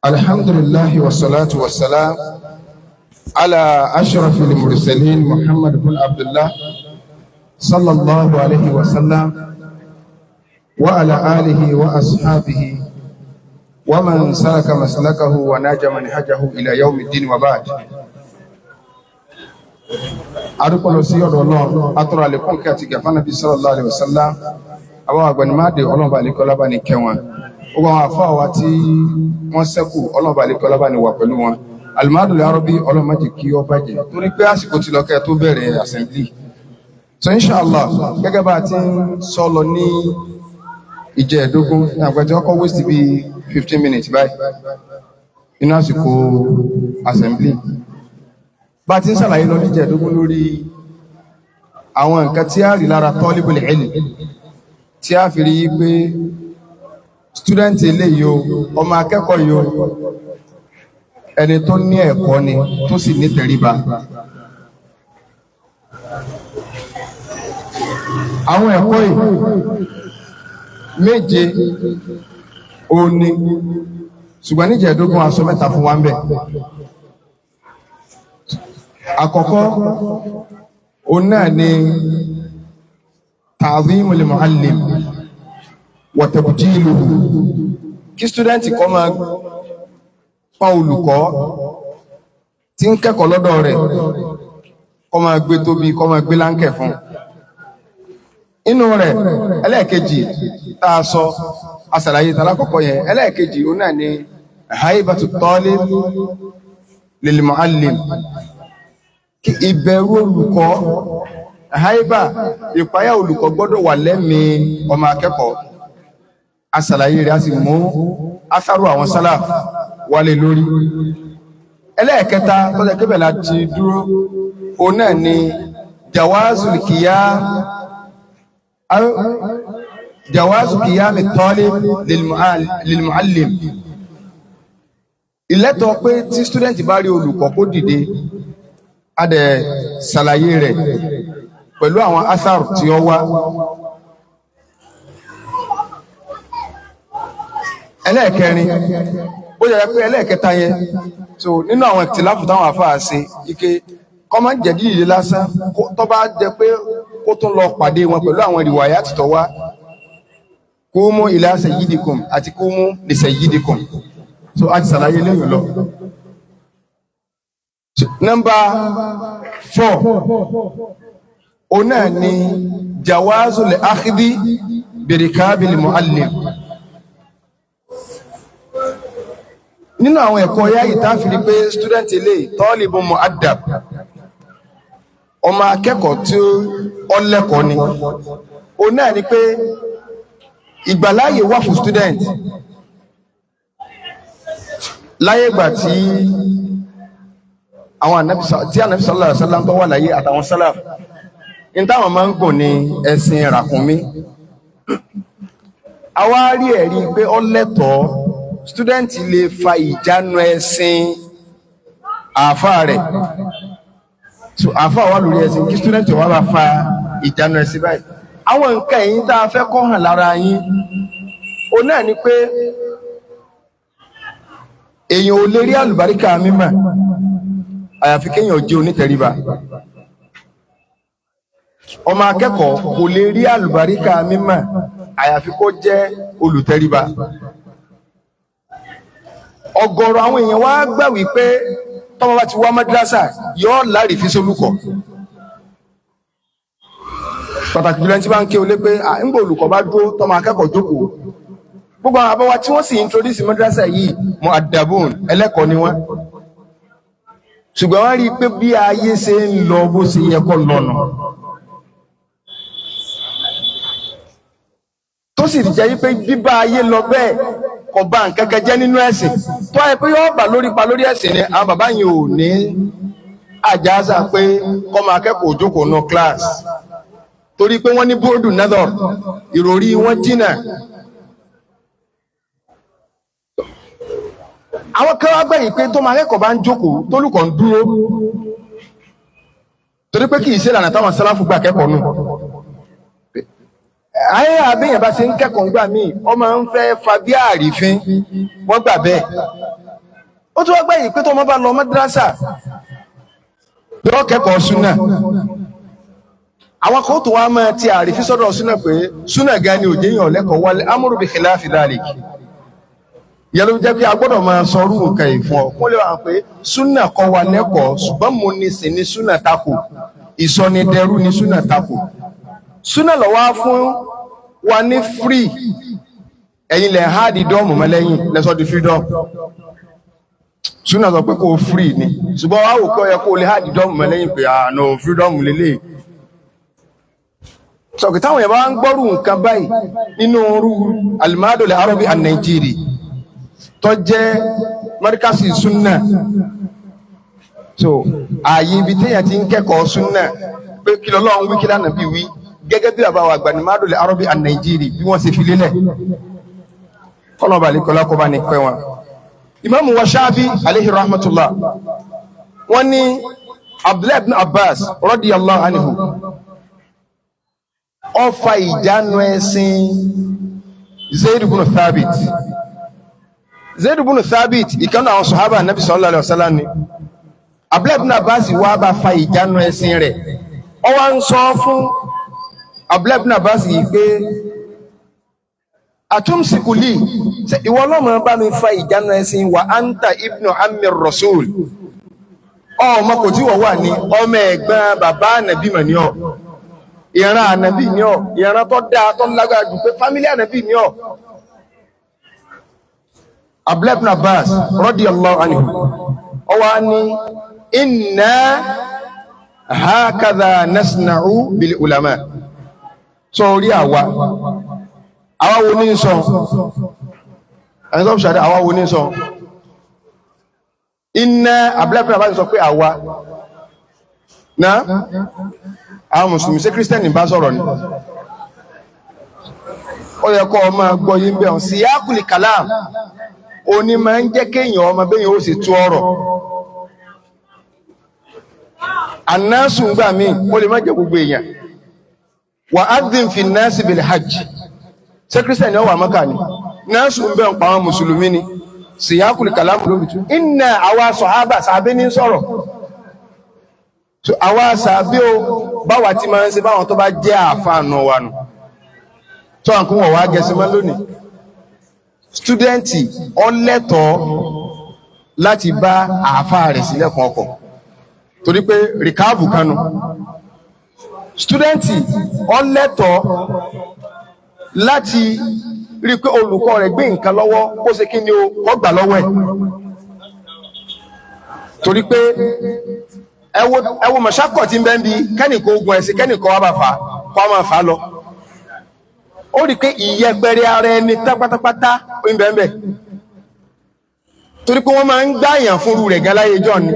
الحمد لله والصلاة والسلام على أشرف المرسلين محمد بن عبد الله صلى الله عليه وسلم وعلى آله وأصحابه ومن سلك مسلكه وناج منهجه إلى يوم الدين وبعد. Adúpẹ́ lọ sí ọ̀dọ̀ Ọlọ́run, atọ́rọ àlékún kí àti gẹ̀fà Nàbí sallallahu alaihi wasallam. Àwọn àgbẹ̀nìmáàdì Ọlọ́run àlékọ́lá bá ní kẹ́ wọn. Gbogbo àwọn àfáà wa tí wọ́n ṣẹ́kù, Ọlọ́run àlékọ́lá bá ní wà pẹ̀lú wọn. Al-Ma'hadul Arabi, Ọlọ́run má jẹ́ kí ó bàjẹ́ torí pé àsìkò ti lọ kẹ́ tó bẹ̀rẹ̀ assembly. So inshallah, gẹ́gẹ́ bá a ti ń sọ lọ ní ìjẹ́ẹ̀dógún ní àgbẹ̀tí ọkọ̀ waste bíi 15 minutes báyìí nínú àsìkò assembly, bá ti ń ṣàlàyé lọ ní ìjẹ́ẹ̀dógún lórí àwọn nǹkan tí a rí lára talibul ilm, tí a fi rí pé student eléyìí o, ọmọ akẹ́kọ̀ọ́ yìí o, ẹni tó ní ẹ̀kọ́ ni tó sì ní tẹríba. Àwọn ẹ̀kọ́ yìí méje ó ní, ṣùgbọ́n níjẹ̀ẹ́dógún aṣọ mẹ́ta fún wa ń bẹ̀. Àkọ́kọ́ òun náà ni ta'zimul muallim wa tabjiluhu, kí student kọ́ máa pa olùkọ́ tí ń kẹ́kọ̀ọ́ lọ́dọ̀ rẹ̀, kọ́ máa gbé tóbi, kọ́ máa gbé láńkẹ̀ fún. Inú rẹ̀ ẹlẹ́ẹ̀kejì tá a sọ, asàlàyé tàlákọ̀ọ́kọ́ yẹn. Ẹlẹ́ẹ̀kejì òun náà ni haibatu talib lil muallim, kí ìbẹ̀rù olùkọ́, haiba ìpáyà olùkọ́ gbọ́dọ̀ wà lẹ́mìí ọmọ akẹ́kọ̀ọ́. Asàlàyé rẹ̀ a sì mú atharu àwọn sálàf wálé lórí. Ẹlẹ́ẹ̀kẹta tọ́jà kébẹ̀ láti dúró, òun náà ni jawazul qiyam jawazu qiyam at-talib lil-muallim, ìlẹ́tọ̀ pé tí student bá rí olùkọ́ kó dìde. A dẹ̀ ṣàlàyé rẹ̀ pẹ̀lú àwọn athar tí ó wá. Ẹlẹ́ẹ̀kẹrin, ó yẹ pé ẹlẹ́ẹ̀kẹta yẹn, so nínú àwọn ìtìláfù táwọn àfáà ṣe ike kọ́mọ jẹ́ dídìde lásán, tó bá jẹ́ pé kó tún lọ pàdé wọn pẹ̀lú àwọn ìwàyà tìtọ̀ wá, qumu ila sayyidikum àti qumu li sayyidikum. So a ti ṣàlàyé lẹ́yìn lọ. Nọ́mbà 4, òun náà ni jawazul akhdhi birikabil muallim. Nínú àwọn ẹ̀kọ́ yá ìtàfìrí pé student ilé talibun mu'addab, ọmọ akẹ́kọ̀ọ́ tí ó lẹ́kọ̀ọ́ ni, òun náà ni pé ìgbàláyè wà fún student láyé ìgbà tí àwọn ànábì sallallahu alaihi wasallam tó wà láyé àtàwọn sálàf, ní táwọn máa ń gùn ní ẹṣin ràkúnmí. A wá rí ẹ̀rí pé ó lẹ́tọ̀ọ́ student lè fa ìjánu ẹṣin àáfà rẹ̀. So àáfà wà lórí ẹṣin, kí student wà bá fa ìjánu ẹṣin báyìí. Àwọn nǹkan ẹ̀yìn tá a fẹ́ kọ́ hàn lára yín, ó náà ni pé èèyàn ò lè rí àlùbáríkà mímọ̀ àyàfi kéèyàn jẹ́ onítẹríba. Ọmọ akẹ́kọ̀ọ́ kò lè rí àlùbáríkà mímọ̀ àyàfi kó jẹ́ olùtẹríba. Ọ̀gọ̀rọ̀ àwọn èèyàn wá gbà wípé tọ́mọ bá ti wá madrasa yóò lárí fi sólùkọ́, pàtàkì jùlọ tí bá ń ké olé pé ńgbà olùkọ́ bá dúró tọ́mọ akẹ́kọ̀ọ́ jókòó. Gbogbo àwọn àbáwá tí wọ́n sì introduce madrasa yìí, mu'addabun, ẹlẹ́kọ̀ọ́ ni wọ́n, ṣùgbọ́n wọ́n rí i pé bí ayé ṣe ń lọ bó ṣe yẹ kó lọ́nà, tó sì jẹ́ wípé bíbá ayé lọ bẹ́ẹ̀ kò bá nǹkan kan jẹ́ nínú ẹ̀sìn. Tó ayé pé yóò bà lórí pa lórí ẹ̀sìn ni àwọn bàbá yìí ò ní àjàsà pé kọ́ máa kẹ́kọ̀ọ́ jókòó nù class, torí pé wọ́n ní bóòdù nadhar, ìròrí wọn jìnà. Àwọn kan wá gbẹ̀yìn pé tó máa kẹ́kọ̀ọ́ bá ń jókòó tólùkọ́ ń dúró, torí pé kì í ṣe ìlànà táwọn sálàfù gbà kẹ́kọ̀ọ́ nù. Ayé àbíyàn bá ṣe ń kẹ́kọ̀ọ́ ńgbà míì, ọ máa ń fẹ́ fa bí àrífín, wọ́n gbà bẹ́ẹ̀. Ó tún wá gbẹ̀yìn pé tó ọmọ bá lọ madrasa yóò kẹ́kọ̀ọ́ súnà. Àwọn kan tó wá máa ti àrífí sọ́dọ̀ súnà pé súnà gan ni òjé yàn lẹ́kọ̀ọ́, wal amru bi khilafi dhalik. Ìyẹn ló jẹ́ pé a gbọ́dọ̀ máa sọrú nǹkan ìfún ọ kó lè wà pé súnà kọ́ wa lẹ́kọ̀ọ́, ṣùgbọ́n mo ní sí ní súnà takò, ìsọnidẹrú ní súnà takò. Súnà ló wá fún wa ní free, ẹ̀yin lẹ̀ háàdì dọ́ọ̀mù mọ́lẹ́yìn lẹ́sọ́ di freedom. Súnà sọ pé kò free ni, ṣùgbọ́n wá wò pé ó yẹ kó lè háàdì dọ́ọ̀mù mọ́lẹ́yìn pé àná freedom lélẹ̀. Sọ̀kì táwọn yẹn bá ń gbọ́rù nǹkan báyìí nínú orú alimadul arabi an-Najiri tó jẹ́ mọ́ríkàsì súnà, so ààyè ibi téèyàn ti ń kẹ́kọ̀ọ́ súnà pé kí lọ́lọ́run wí, kí lánàá bí wí, gẹ́gẹ́ bí bàbá wa àgbà ní madul arabi an-Najiri bí wọ́n ṣe fi lélẹ̀, kọ́nà balẹ̀ kọ́lá kọ́ bá ní pẹ́ wọn. Ìmáàmù wa Ṣáàbí alayhi rahmatullah, wọ́n ní Abdullahi ibn Abbas radiyallahu anhu ó fa ìjánu ẹ̀sìn Zaid ibn Thabit. Zaid ibn Thabit ìkànnì àwọn sọ̀hábà Nabi sallallahu alaihi wasallam ni. Abdullahi ibn Abbas wá bá fa ìjánu ẹ̀sìn rẹ̀. Ó wá ń sọ fún Abdullahi ibn Abbas yìí pé àtúnṣikùlì ìwọ ọlọ́mọ bá mi fa ìjánu ẹ̀sìn wa anta ibnu ammi rasul, ọmọ kò tí wọ́n wà ní ọmọ ẹ̀gbọ́n bàbá ànàbí mọ̀ ní ọ, ìran ànàbí ní ọ, ìran tó dáa tó lágbára jù pé fámílì ànàbí ní ọ. Abdullahi ibn Abbas radiyallahu anhu ó wá ní inna hakadha nasna'u bil ulama. Sọ orí àwa àwa wo ní sọ ẹni tó ṣàdá, àwa wo ní sọ inna Abdullahi ibn Abbas sọ pé àwa náà àwọn mùsùlùmí, ṣé kírísítẹ́nì bá sọ̀rọ̀ ni? Ó yẹ kó ọmọ gbọ́ yí ń bẹ̀ ọ̀n síyákùlì kàlám òní máa ń jẹ́ kéèyàn ọmọ bẹ́yìn ó sì tú ọ̀rọ̀ ànásù ń gbà míì, ó lè má jẹ́ gbogbo èèyàn. Wà á dín fi násì bil hajj, ṣé kírísítẹ́nì ọwà mọ́kà ni? Násù ń bẹ̀ ń pa àwọn mùsùlùmí ni. Síyákùlì kàlám ló fi tú inna àwa sọ̀hábà sàbẹ́ ní sọ̀rọ̀. So àwa sàbí o báwa tí máa ń ṣe báwọn tó bá jẹ́ àfáànù wa nù tó à ń kún wọ̀ wá gẹ̀ẹ́sì mọ́ lónìí. Stúdẹ́ǹtì ọlẹ́tọ̀ọ́ láti bá àáfàá rẹ̀ sílẹ̀kùn ọkọ̀ torí pé rìkáàbù kanu. Stúdẹ́ǹtì ọlẹ́tọ̀ọ́ láti rí pé olùkọ́ rẹ̀ gbé nǹkan lọ́wọ́ kó ṣe kí ni o kó gbà lọ́wọ́ ẹ̀, torí pé ẹwọ mọ̀ṣákọ̀ tí ń bẹ́ ń bí kẹ́nìkan ogun ẹ̀sìn kẹ́nìkan wá bá fà kọ́ máa fà lọ. Ó rí pé ìyẹpẹrẹ ara ẹni pátápátá ń bẹ́ ń bẹ́, torí pé wọ́n máa ń gbáyàn fúnrú rẹ̀ gan láyé jọ ni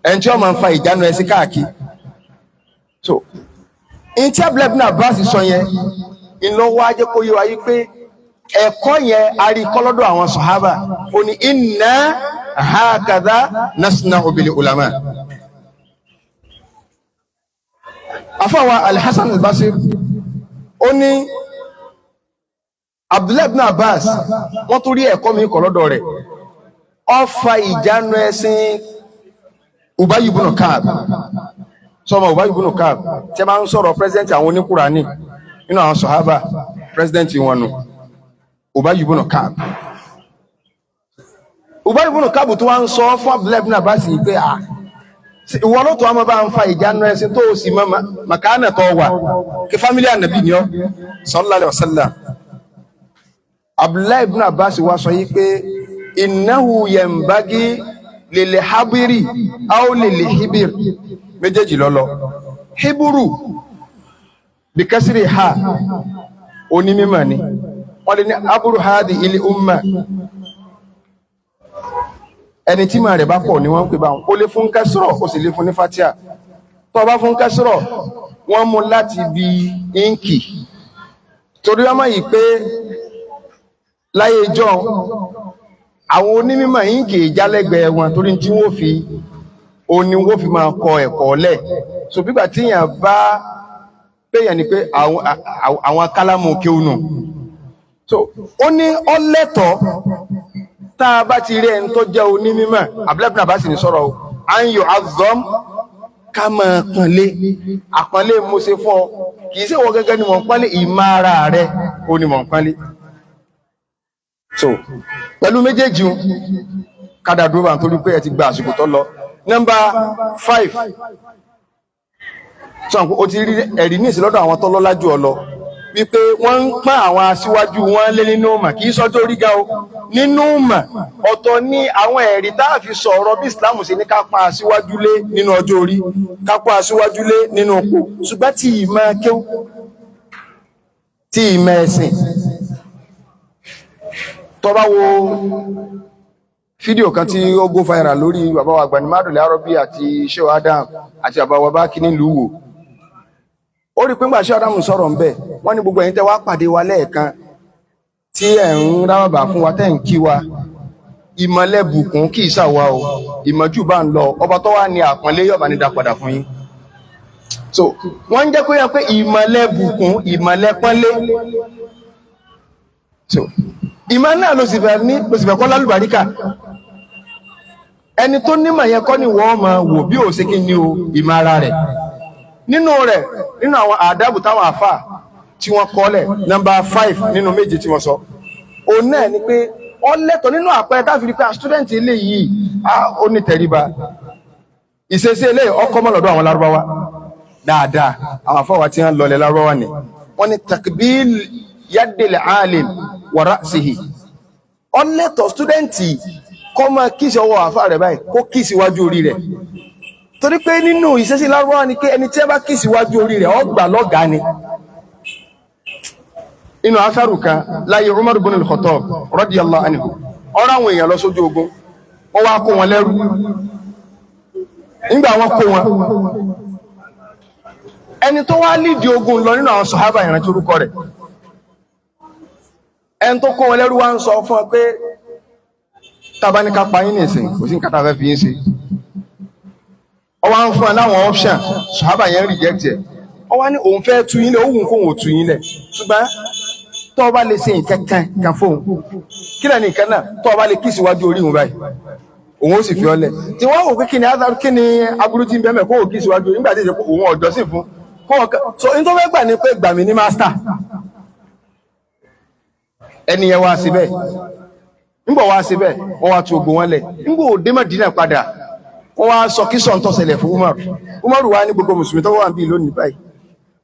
ẹni tí wọ́n máa ń fa ìjánu ẹ̀sìn káàkiri. So in tí Abdullahi ibn Abbas sọ yẹn ìlọ́wọ́ ajẹ́ kó yé wa yí pé ẹ̀kọ́ yẹn aríkọ́ lọ́dọ̀ àwọn sọ̀hábà. Ó ní inna hakadha nasna'u bil ulama. Afáwa Al-Hasan al-Basri ó ní Abdullahi ibn Abbas wọ́n tó rí ẹ̀kọ́ mi kọ̀ lọ́dọ̀ rẹ̀. Ó fa ìjánu ẹ̀sìn Ubay ibn Ka'b. Sọmọ Ubay ibn Ka'b tí a bá ń sọ̀rọ̀ pírẹsidẹ́ntì àwọn oníkùránì nínú àwọn sọ̀hábà, pírẹsidẹ́ntì wọn nù Ubay ibn Ka'b. Ubay ibn Ka'b tó wá ń sọ fún Abdullahi ibn Abbas yìí pé à ìwọ ló tó wá máa bá ń fa ìjánu ẹ̀sìn tó o sì mọ màkánà tó wà kí fámílì ànàbì ni ọ sallallahu alaihi wasallam. Abdullahi ibn Abbas wá sọ yìí pé innahu yanbaghi lil habiri aw lil hibir, méjèèjì lọ́lọ́. Hiburu bí kẹsìrì ha onímọ̀ ni wọ́n lè ní abúrú hadi ilé umma, ẹni tí màá rẹ̀ bá pọ̀ ni wọ́n ń pè bá wọn. Ó lè fún kẹsìrọ̀, ó sì lè fún ní fatia. Tó bá fún kẹsìrọ̀, wọ́n mú láti bí ínkì, torí wọ́n mọ̀ yìí pé láyé ìjọ àwọn onímọ̀ ínkì ìjálẹ́gbẹ̀ẹ́ wọn, torí tí wọ́n fi òní wọ́n fi máa kọ ẹ̀kọ́ lẹ̀. So bígbà tí èèyàn bá péyàn ni pé àwọn kálámù kéwù nù. So ó ní ọlẹ́tọ̀ Tá a bá ti rí ẹni tó jẹ́ onímímọ̀, Abdullahi ibn Abbas ní sọ̀rọ̀ o, an yu'azzam, ká máa pọ̀nlé. Àpọ̀nlé mo ṣe fún ọ, kìí ṣe wọ́n gẹ́gẹ́ ni mò ń pọ́nlé, ìmọ̀ ara rẹ̀ ó ní mò ń pọ́nlé. So pẹ̀lú méjèèjì kádà dúró bá ń torí pé ẹ ti gba àsìkò tó lọ. Nọ́mbà 5, sọ o ti rí ẹ̀rí ní ìsìlọ́dọ̀ àwọn tó lọ́lá jù ọ lọ wípé wọ́n ń pọ́n àwọn aṣíwájú wọn lé nínú mà, kìí sọ́jọ́ orí ga o, nínú mà. Ọ̀tọ̀ ní àwọn ẹ̀rí tá a fi sọ̀rọ̀ bí Islam ṣe ní ká pọ́n aṣíwájú lé nínú ọjọ́ orí, ká pọ́n aṣíwájú lé nínú ipò, ṣùgbọ́n tí ìmọ̀ kéwú, tí ìmọ̀ ẹ̀sìn. Tó bá wo fídíò kan tí ó go viral lórí bàbá wa Àgbàní Mádùlẹ̀ Arọ́bí àti Shehu Adam àti bàbá wa Bákí nílùú Ìwó, ó rí pé ńgbà Shehu Adam sọ̀rọ̀ ń bẹ̀, wọ́n ní gbogbo ẹ̀yin tẹ́ wá pàdé wa lẹ́ẹ̀kan tí ẹ̀ ń rábàbà fún wa, tẹ́ ń kí wa, ìmọ̀lẹ̀ bùkún kì í ṣàwa o, ìmọ̀jù bá ń lọ, ọba tó wà ní àpọ́nlé yọ̀bá ní dá padà fún yín. So wọ́n ń jẹ́ kó yẹ pé ìmọ̀lẹ̀ bùkún, ìmọ̀lẹ̀ pọ́nlé. So ìmọ̀ náà ló sì fẹ́ ní, ló sì fẹ́ kọ́ lálùbáríkà. Ẹni tó nímọ̀ yẹn kọ́ ni wọ́n máa wò bí ò ṣe kí ni o, ìmọ̀ ara rẹ̀. Nínú rẹ̀, nínú àwọn àdábù táwọn àfà tí wọ́n kọ́lẹ̀, nọ́mbà 5 nínú méje tí wọ́n sọ, òun náà ni pé ó lẹ́tọ̀ nínú àpẹẹrẹ táfi rí pé a student eléyìí ó ní tẹríba. Ìṣesí eléyìí ọkọ́ mọ́ lọ́dọ̀ àwọn Lárúbáwá dáadáa, àwọn àfọwà tí wọ́n lọlẹ̀ Lárúbáwá ni wọ́n ní takbil yadil alim wa ra'sihi. Ó lẹ́tọ̀ student kọ́ máa kíìsì ọwọ́ àfà rẹ̀ báyìí, kó kíìsì wájú orí rẹ̀, torí pé nínú ìṣesí Lárúbáwá ni pé ẹni tí ẹ bá kíìsì wájú orí rẹ̀ ó gbà lọ́gàá ni. Inú asaru kan láyé Umar ibn al-Khattab radiyallahu anhu, ọ̀rọ̀ àwọn èèyàn lọ sójú ogun, wọ́n wá kó wọn lẹ́rú. Nígbà wọ́n kó wọn, ẹni tó wá lídìí ogun lọ nínú àwọn sọ̀hábà, ìrántí orúkọ rẹ̀, ẹni tó kó wọn lẹ́rú wá ń sọ fún ọ pé tàbá ní ká pa yín nìsín, kò sí nǹkan tá a fẹ́ fi yín ṣe. Ọ wá ń fún ẹ láwọn option, sọ̀hábà yẹn reject ẹ̀. Ọ wá ní òun fẹ́ tú yín lẹ̀, ó wù kóun ò tú yín lẹ̀, ṣùgbọ́n tó bá lè ṣe nǹkan kan kan fóun, kí lẹ́nu nǹkan náà, tó bá lè kí síwájú orí òun báyìí, òun ó sì fi ọlẹ̀. Tí wọ́n wò pé kí ni azar, kí ni aburú tí ń bẹ́ẹ̀ kó wò kí síwájú orí nígbà tí ìṣe òun ọ̀jọ́ sì fún kó wọ́n. So n tó fẹ́ gbà ní pé gbà mí ní master. Ẹni yẹn wá síbẹ̀, ńgbọ̀ wá síbẹ̀, wọ́n wá tu ogun wọn lẹ̀. Ńgbọ̀ òde Mádínà padà, wọ́n wá sọ kí sọ̀ ń tọ́sẹ̀lẹ̀ fún Umar. Umar wá ní gbogbo mùsùlùmí tó wà ń bí lónìí báyìí,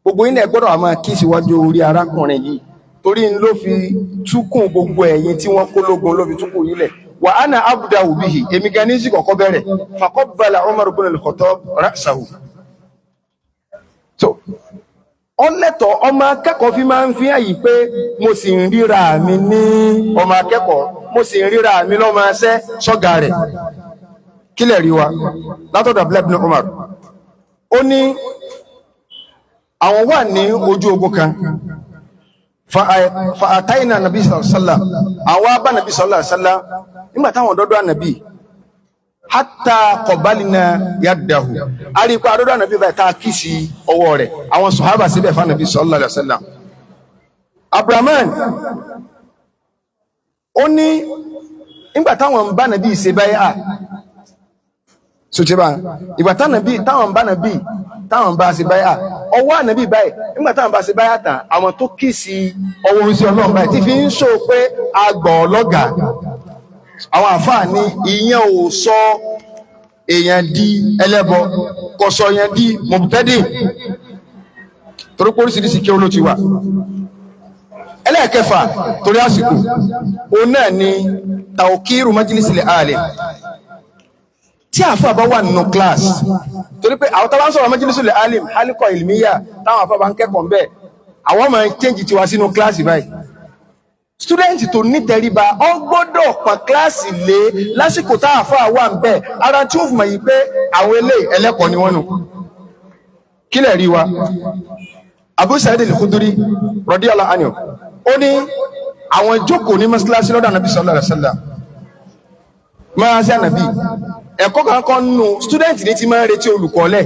gbogbo yín náà gbọ́dọ̀ máa kí síwájú orí arákùnrin yìí, torí n ló fi túkùn gbogbo ẹ̀yin tí wọ́n kó lógun, ló fi túkùn yín lẹ̀. Wa ana abda'u bihi, èmi gan ní sí kọ̀kọ́ bẹ̀rẹ̀. Faqabbala Umar ibn al-Khattab ra'sahu. So ọlẹ́tọ̀ ọmọ akẹ́kọ̀ọ́ fi máa ń fi hàn yìí pé mo sì ń ríra mi ní ọmọ akẹ́kọ̀ọ́, mo sì ń ríra mi lọ́mọ ẹsẹ́ sọ́gà rẹ̀. Kílẹ̀ rí wa látọ̀dọ̀ Abdullah ibn Umar, ó ní àwọn wà ní ojú ogun kan, fa àtàyìnà nàbí sallam, àwọn abá nàbí sallallahu alaihi wasallam. Nígbà táwọn dọ́dọ̀ ànàbí, hatta qabalna yaddahu, a rí pé àdọ́dọ̀ ànàbí báyìí tá a kì sí ọwọ́ rẹ̀, àwọn sọ̀hábà síbẹ̀ fún ànàbí sallallahu alaihi wasallam. Abrahaman ó ní nígbà táwọn ń bá nàbí ṣe báyìí à sotí bá ìgbà táwọn bá nàbí, táwọn bá ṣe báyìí à ọwọ́ ànàbí báyìí, nígbà táwọn bá ṣe báyìí àtàn, àwọn tó kì sí ọwọ́ orí sí Ọlọ́run báyìí tí fi ń sọ pé agbọ̀ ọlọ́gà. Àwọn àfáà ní ìyẹn ò sọ èèyàn di ẹlẹ́bọ, kò sọ èèyàn di mọ̀bùtẹ́dì, torí pé oríṣiríṣi kí ó ló ti wà. Ẹlẹ́ẹ̀kẹfà, torí àsìkò, òun náà ni tàókìrù májílísì àlè. Tí àfáà bá wà nínú class, torí pé àwọn tàbá ń sọ̀rọ̀ májílísì alim, hálíkọ̀ ìlmíyà, táwọn àfáà bá ń kẹ́kọ̀ọ́ ń bẹ̀, àwọn máa ń change tiwa sínú kíláàsì báyìí. Student tó nítẹríba ọ gbọ́dọ̀ pọ̀n kíláàsì lé lásìkò tá àfáà wà ń bẹ̀. Ara tí ó fi mọ̀ yìí pé àwọn eléyìí ẹlẹ́kọ̀ọ́ ni wọ́n nù. Kílẹ̀ rí wa, Abu Sa'id al-Khudri radiyallahu anhu, ó ní àwọn jókòó ní mọ́sálásí lọ́dọ̀ ànàbí sallallahu alaihi wasallam, máa sí ànàbí ẹ̀kọ́ kan kan nù. Student ní ti máa ń retí olùkọ́ lẹ̀,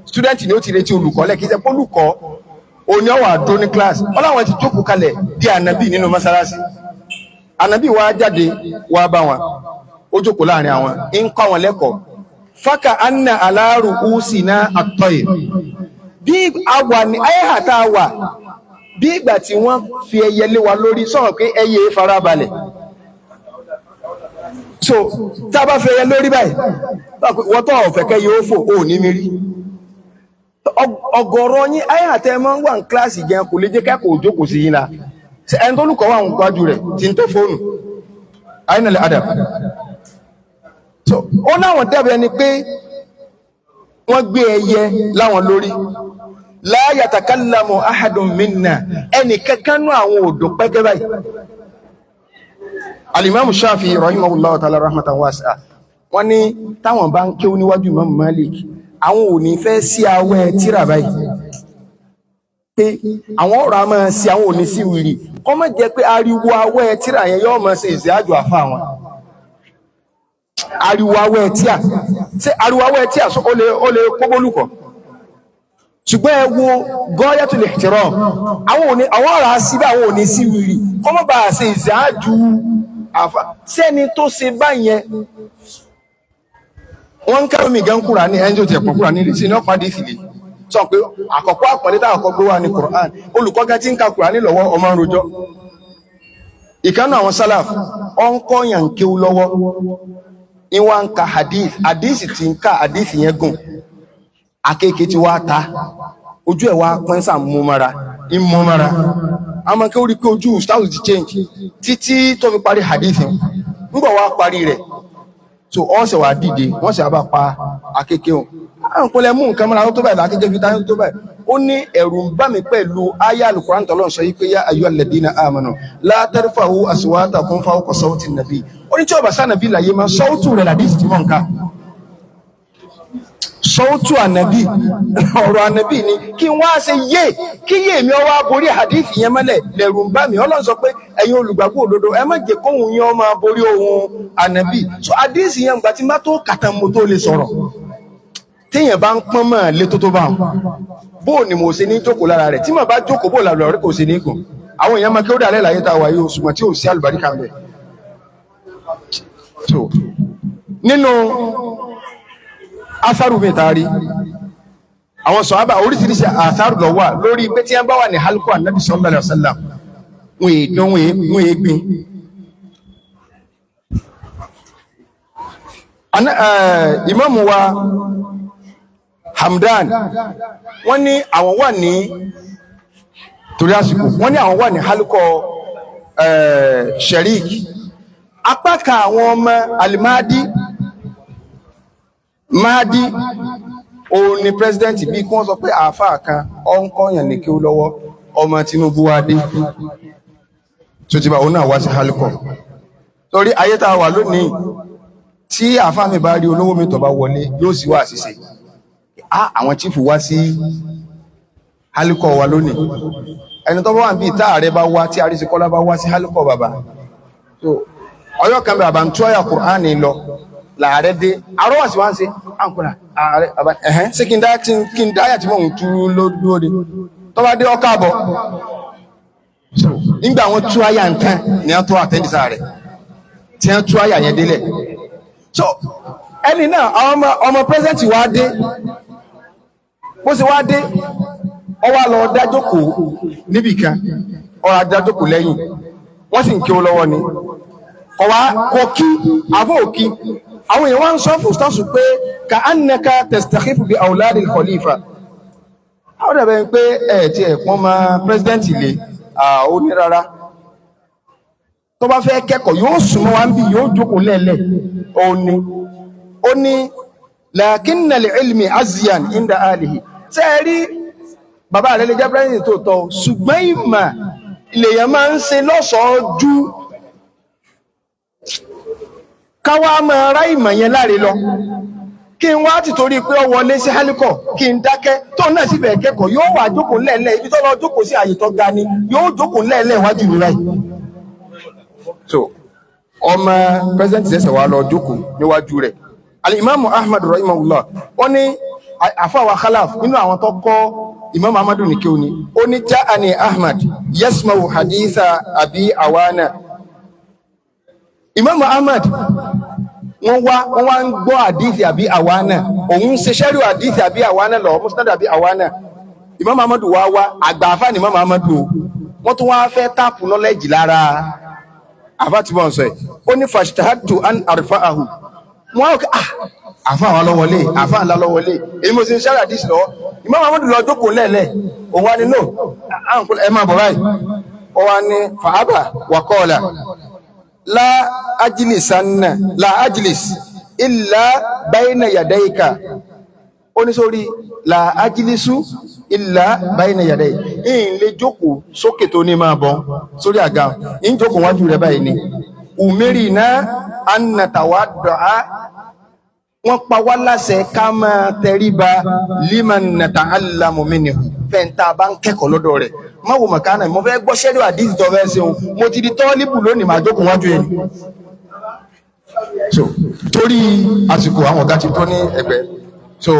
student ní ó ti retí olùkọ́ lẹ̀, kì í ṣe pé olùkọ́ òní ọwà dó ní class. Ọláwọn ti jókòó kalẹ̀ di ànàbí nínú mọ́sálásí. Ànábì wá jáde wá bá wọn, ó jókòó láàrin àwọn, ń kọ́ wọn lẹ́kọ̀ọ́. Faka anna ala ru'usina at-tayr, bí a wà ní ayéhà tá a wà, bí ìgbà tí wọ́n fi ẹyẹ lé wa lórí, sọ̀rọ̀ pé ẹyẹ farabalẹ̀. So tá a bá fi ẹyẹ lórí báyìí, wọ́n tọ́ ọ̀fẹ́ kẹ́ yóò fò ó ní mírí. Ọ̀gọ̀rọ̀ yín ayéhà tẹ́ mọ́ wà ní kíláàsì gan kò lè jẹ́ kẹ́kọ̀ọ́ jókòó sí yín la. Ẹni tó lùkọ́ wà ń gbájú rẹ̀ tí ń tẹ́ fóònù ainal adab. So ó láwọn dẹ́bẹ̀ ẹni pé wọ́n gbé ẹyẹ láwọn lórí. La yatakallamu ahadun minna, ẹni kankanú àwọn òdò pẹ́kẹ́ báyìí. Alimamu Shafi rahimahullahu ta'ala rahmatan wasi'a, wọ́n ní táwọn bá ń kéwú níwájú Imam Malik, àwọn ò ní fẹ́ sí awẹ́ tíra báyìí, pé àwọn ọ̀rọ̀ a máa sí, àwọn ò ní sí wìrì, kọ́ mọ́ jẹ́ pé ariwo awẹ́ tíra yẹn yọ́ máa ṣe ìṣẹ́ájú àfá wọn. Ariwo awẹ́ tíà, ṣé ariwo awẹ́ tíà ó lè kóbólùkọ́? Ṣùgbọ́n ẹ wo gọ́yàtul ihtiram, àwọn ọ̀rọ̀ asíbẹ̀, àwọn ò ní sí wìrì, kọ́ mọ́ bá ṣe ìṣẹ́ájú àfá sẹ́ni tó ṣe báyẹn. Wọ́n ń kẹ́rù mi gan kúrà ní ẹni tó ti ẹ̀pọ̀ kúrà ní sí ní ọ̀pá dìfìlì sọ pé àkọ́kọ́ àpọ̀lẹ́ tá àkọ́kọ́ gbé wà ní Qur'an. Olùkọ́ gan tí ń ka Qur'an lọ́wọ́, ọmọ ń rojọ́. Ìkánú àwọn salaf, ọ ń kọ́ yàn kéwú lọ́wọ́, ìwà ń ka hadith, hadith tí ń ka, hadith yẹn gùn, akéèké tí wá ta ojú ẹ̀ wá pọ́n sà mú mara ń mú mara. Àmọ́ kí ó rí pé ojú ustaz ti change títí tó fi parí hadith. Ńgbọ̀ wá parí rẹ̀, so wọ́n sì wá dìde, wọ́n sì wá bá pa akéèké wọn. Àwọn ìpínlẹ̀ mú nǹkan mọ́ra tó báyìí lákéèké fi táyé tó báyìí. Ó ní ẹ̀rù ń bá mi pẹ̀lú ayé Al-Qur'an tọ́lọ́ sọ yìí pé yá ayyuhal ladina amanu la tarfa'u aswatakum fawqa sawti nàbí. Ó ní tí ọba sànàbí láyé máa sọ́ọ̀tù rẹ̀ làdí tí mọ̀ nǹkan sọ́ọ̀tù ànàbí, ọ̀rọ̀ ànàbí ni kí n wá ṣe yé, kí yé mi ọwá borí hadith yẹn mọ́lẹ̀, lẹ̀rù ń bá mi. Ọlọ́run sọ pé ẹ̀yin olùgbàgbọ́ òdodo, ẹ má jẹ́ kóhun yẹn ó máa borí ohun ànàbí. So hadith yẹn, gbà tí má tó kàtà mo tó lè sọ̀rọ̀. Téèyàn bá ń pọ́n mọ́ lé tó tó bá wọn, bó ni mo ṣe ní jókòó lára rẹ̀? Tí mo bá jókòó, bó làlọ́ rẹ̀ kò ṣe ní gùn. Àwọn èèyàn máa kí ó dà lẹ́láyé tá a wà yìí, ṣùgbọ́n tí ò sí àlùbáríkà ń bẹ̀. So nínú asaru mi taari àwọn sọ̀hábà, oríṣiríṣi àsárù ló wà lórí pé tí wọ́n bá wà ní halqa Ànábì sallallahu alaihi wasallam, wọ́n èdán, wọ́n ègbin. Ìmáàmù wa Hamdan, wọ́n ní àwọn wà ní, torí àsìkò, wọ́n ní àwọn wà ní halqa Sharik, apá kan àwọn ọmọ alimadi Mahdi, òun ni president, bí kí wọ́n sọ pé àáfàá kan ọ ń kọ́yàn ní kí ó lọ́wọ́, ọmọ Tinubu wá dé tó ti bá òun náà wá sí halqa. Torí ayé tá a wà lónìí, tí àáfàá mi bá rí olówó mi tó bá wọlé, yóò sì wá àṣìṣe. Àwọn chief wá sí halqa wa lónìí. Ẹni tó bá wà níbi ìta ààrẹ bá wá, tí àrísíkọ́lá bá wá sí halqa bàbá, ọyọ́ kan bàbá ń tú àyà Kùránì lọ, láàrẹ dé, arọ́wà sí wá ń ṣe àǹkùnà ààrẹ bàbá ẹ̀hẹ́n sí kí n dáyà tí mò ń tú lóde tó bá dé ọkà àbọ̀. Nígbà wọn tú àyà ń tán ni wọ́n tó àtẹ́ndìsá rẹ̀ tí wọ́n tú àyà yẹn délẹ̀. So ẹni náà, àwọn ọmọ pírẹsidẹ́ntì wá dé, bó ṣe wá dé, ó wá lọ dájókòó níbìkan, ó wá dájókòó lẹ́yìn, wọ́n sì ń kí ó lọ́wọ́ ni, ọwá kò kí àbó òkí. Àwọn èèyàn wá ń sọ fún stọ́sù pé ka annaka tastakhifu bi awladi al-khalifa. Àwọn dàbẹ̀ pé ẹ̀ tí ẹ̀pọ́n ma president lè ó ní rárá, tó bá fẹ́ kẹ́kọ̀ọ́ yóò súnmọ́ wá ń bí, yóò jókòó lẹ́lẹ̀. Ó ní lakinna li-ilmi azyan inda alihi. Ṣé ẹ rí, bàbá rẹ̀ lè jẹ́ president tó tọ́, ṣùgbọ́n ìmọ̀ lèèyàn máa ń ṣe lọ́sọ̀ọ́ ju káwá máa rá ìmọ̀ yẹn láre lọ. Kí n wá ti torí pé ó wọlé sí hálíkọ̀ kí n dákẹ́, tó náà sì bẹ̀ẹ̀ kẹ́kọ̀ọ́, yóò wà jókòó lẹ́ẹ̀lẹ́ ibi tó lọ jókòó sí àyè tó ga ni yóò jókòó lẹ́ẹ̀lẹ́ iwájú mi báyìí. So ọmọ president ṣẹ̀ṣẹ̀ wá lọ jókòó níwájú rẹ̀. Al-Imamu Ahmad rahimahullah, ó ní àfáwà Khalaf nínú àwọn tó kọ́ Imam Ahmadu ní kéwú ni, ó ní ja'ani Ahmad yasma'u haditha Abi Awana. Imam Ahmad, wọ́n wá ń gbọ́ àdíthì àbí àwánà. Òun ṣe sẹ́rí àdíthì àbí àwánà lọ, Musnad àbí àwánà. Imam Ahmad wá wá, àgbà àfà ní Imam Ahmad o. Wọ́n tún wá fẹ́ tap knowledge lára àfà tí wọ́n sọ ẹ̀. Ó ní fashtahadtu an arfa'ahu. Wọ́n á ah, àfà àwọn lọ́wọ́lé, àfà ńlá lọ́wọ́lé. Èyí mo ṣe sẹ́rí àdíthì lọ́wọ́. Imam Ahmad lọ jókòó lẹ́lẹ̀. Òun wá ní no, ẹ máa bọ̀ báyìí. Ó wá ní fa'aba wa qala la ajlisanna la ajlis illa bayna yadayka. Ó ní sórí la ajlisu illa bayna yadayka, in lè jókòó sókè tó ní máa bọ̀ sórí àga, in jókòó wájú rẹ̀ báyìí ni. Umirna an natawadda'a, wọ́n pa wá láṣẹ ká máa tẹríba, liman nata'allamu minhu, fẹ́ntà bá ń kẹ́kọ̀ọ́ lọ́dọ̀ rẹ̀. Má wo mọ̀kánà, mo fẹ́ gbọ́ sẹ́rí àdíjì tó fẹ́ ṣeun, mo ti di tọ́líbù lónìí, máa jókòó wájú ẹni. So torí àsìkò, àwọn ọ̀gá ti tó ní ẹgbẹ́. So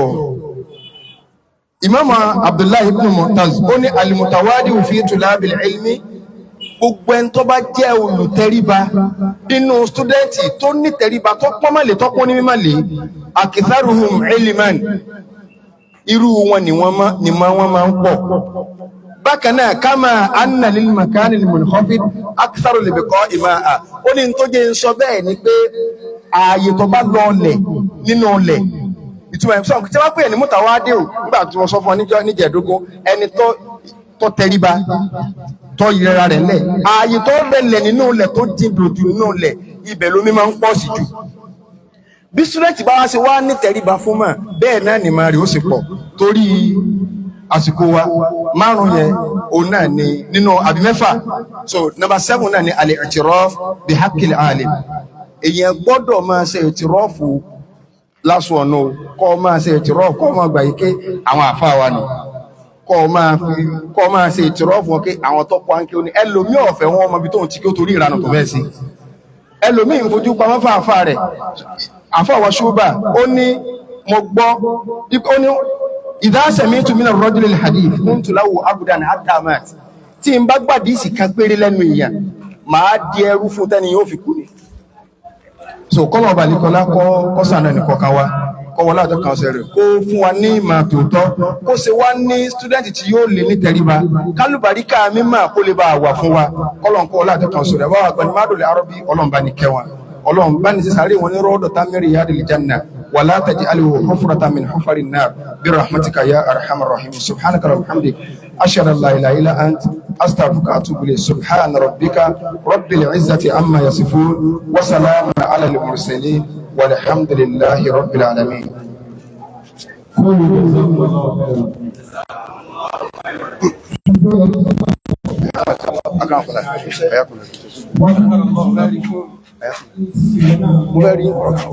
Imam Abdullahi ibn Mu'taz, ó ní al-mutawadi'u fi tulabil ilmi, gbogbo ẹni tó bá jẹ́ olùtẹríba nínú student, tó ní tẹríba, tó pọ́nmọ́lé, tó pọ́n ní mímọ́lé, aktharuhum ilman, irú wọn ni wọ́n máa ń pọ̀. Bákan náà, kama anna lil makani al munkhafid aktharu li biqa'i ma'a. Ó ní tó jẹ́ ń sọ bẹ́ẹ̀ ni pé ààyè tó bá lọlẹ̀ nínú ọlẹ̀, ìtumọ̀ ẹ̀ sọ tí wọ́n pè ní mutawadi'u nígbà tí wọ́n sọ fún ọ níjẹ̀ẹ́dógún, ẹni tó tẹríba, tó yẹra rẹ̀ lẹ̀, ààyè tó rẹlẹ̀ nínú ilẹ̀, tó dín dòdò nínú ilẹ̀, ibẹ̀ lómi máa ń pọ̀ sí jù. Bí student bá wá sí wá ní tẹríba fún mọ̀, bẹ́ẹ̀ náà ni máa rí ó sì pọ̀. Torí àsìkò wa, márùn yẹn òun náà ni nínú àbí mẹ́fà. So number 7 náà ni al-i'tiraf bi haqqil alim. Èyàn gbọ́dọ̀ máa ṣe i'tiraf lásù ọ̀nà, kọ́ máa ṣe i'tiraf, kọ́ máa gbà yí pé àwọn àfáà wa ni, kọ́ máa ṣe i'tiraf wọn pé àwọn tó kọ́ áńkí ó ní. Ẹlòmí ọ̀fẹ́ wọn ọmọ ibi tóun ti kí ó torí ìranù tó fẹ́ sí. Ẹlòmí ń fojú pamọ́ fáfá rẹ̀. Àfáà wa Ṣúbà, ó ní mo gbọ́, ó ní idha sami'tu min ar-rajuli al-hadith kuntu lahu abdan hatta mat. Tí n bá gbàdísì kan péré lẹ́nu èèyàn, máa di ẹrú fún tẹ́ni yóò fi kú ni. So kọ́lọ̀ ọba nìkọlá kọ́ kọ́sànà nìkọ̀ọ̀kan wa, kọ́wọ́ láàjọ kan ọ̀sẹ̀ rẹ̀, kó fún wa ní ìmọ̀ tòótọ́, kó ṣe wá ní student tí yóò lè ní tẹríba, kálùbáríkà mímọ̀ kó lè bá wà fún wa. Kọ́lọ̀ kọ́ láàjọ kan ọ̀sẹ̀ rẹ̀ wá wà gbani arọ́bí. Ọlọ́run bá ní kẹwọn, Ọlọ́run bá ní sísáré wọn ní rawdatan min riyadil janna, wala taj'alhu hufratan min hufarin nar, birahmatika ya arhamar rahimin. Subhanaka wa bihamdik, ashhadu an la ilaha illa ant, astaghfiruka wa atubu ilayk. Subhana rabbika rabbil izzati amma yasifun, wa salamun ala al mursalin, walhamdulillahi rabbil alamin. قولوا جزاكم الله خيرا. Mo fẹ́ rí ọ̀rọ̀ kan.